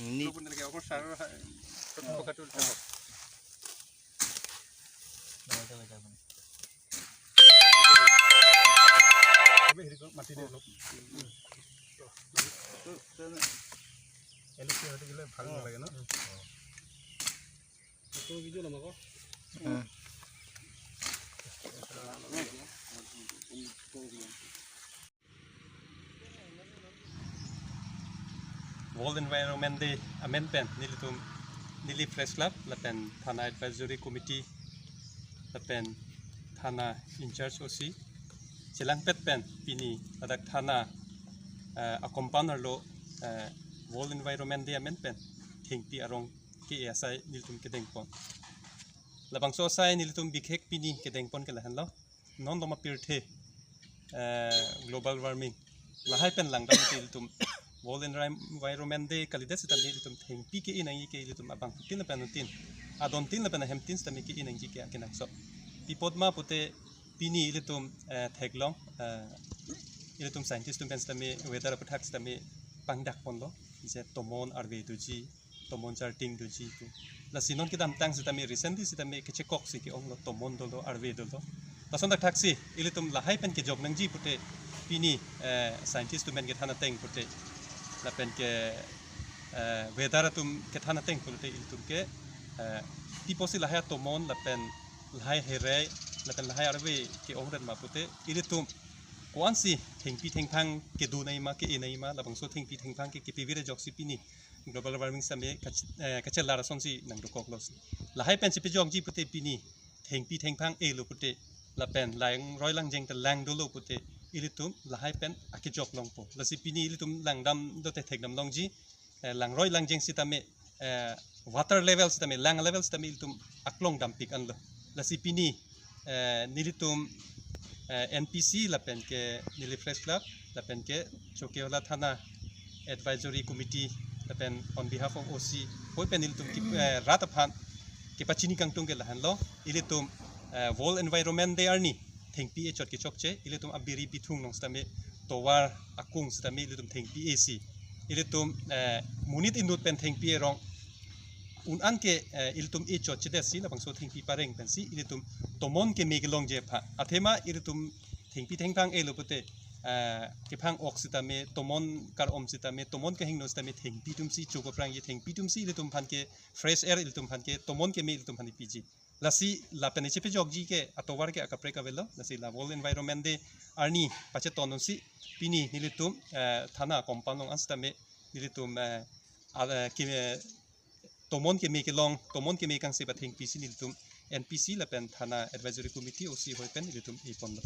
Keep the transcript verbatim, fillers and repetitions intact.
Ni World Environment Day amen pen nelitum Nilip Press Club lapen Thana Advisory Committee lapen Thana in-charge O C chelangpet pen pini ladak thana, eh, a-compound arlo, eh, World Environment Day amen pen thengpi arong ke-e asai nelitum kedengpon. Labangso asai nelitum bikhek pini kedengpon ke lahenlo. Non loma pirthe, eh, global warming lahai pen langdam ke ilitum World Envi-, Environment Day kalidet sitame ilitum thengpi ke-e nangji ke ilitum abangphutin lapen anuttin, adontin lapen ahemtin sitame ke-e nangji ke akenangsot. Pi apot ma pute pini ilitum, eh, theklong, eh, ilitum scientist atum pen sitame weather aputhak sitame pangdakponlo, je tomon arve doji, tomon charting doji pu. Lasi non kedamtang sitame, recently sitame kechekok si ke-onglo, tomon dolo, arve dolo. Lason thakthaksi ilitum lahai pen kejok nangji pute pini, eh, scientist atum pen kethan ateng pute lapen ke, eh, weather atum kethan ateng pute ilitum ke, eh, pi apotsi lahai tomon lapen lahai here lapen lahai arve ke-ongret ma pute ilitum ko-ansi thengpi thengphang kedo nangji ma, ke-e nangji ma, labangso thengpi thengphang ke kepavir ajoksi pini global warming sitame kach-, eh, kachelar asonsi nangdokoklo si. Lahai pen chepajokji pute pini thengpi thengphang elo pute lapen langroi langjeng ta lang dolo pute ilitum lahai pen akejok longpo. Lasi pini ilitum langdam dote thekdam longji, eh, langroi langjeng sitame, eh, water level sitame, lang level sitame ilitum aklong dampik anlo. Lasi pini, eh, nelitum, eh, N P C lapen ke Nilip Press Club lapen ke Chokihola Thana Advisory Committee lapen on behalf of O C hoi pen ilitum ki, eh, rat aphan kepachini kangtung ke lahenlo. Ilitum, eh, World Environment Day arni thengpi echot kechokche, ilitum abiri bithung along sitame, tovar akung sitame ilitum thengpi esi. Ilitum, eh, monit inut pen thengpi erong un-an ke, eh, ilitum echot chedet si labangso thengpi pareng pensi ilitum tomon keme kelongji aphan. Athema ilitum thengpi thengphang elo pute, eh, kephang ok sitame, tomon kar-om sitame, tomon kehingno sitame thengpi atumsi chokoprangji, thengpi atumsi ilitum aphan ke fresh air ilitum aphan ke, tomon keme ilitum aphan piji. Lasi lapen chepajokji ke atovar ke akaprek avelo. Lasi la World Environment Day arni pacheton unsi pini nelitum, eh, thana compound along an sitame nelitum, eh, al-, eh, ke, eh, tomon keme kelong, tomon keme kangse pathengpi si nelitum N P C lapen Thana Advisory Committee O C hoi pen nelitum eponlo.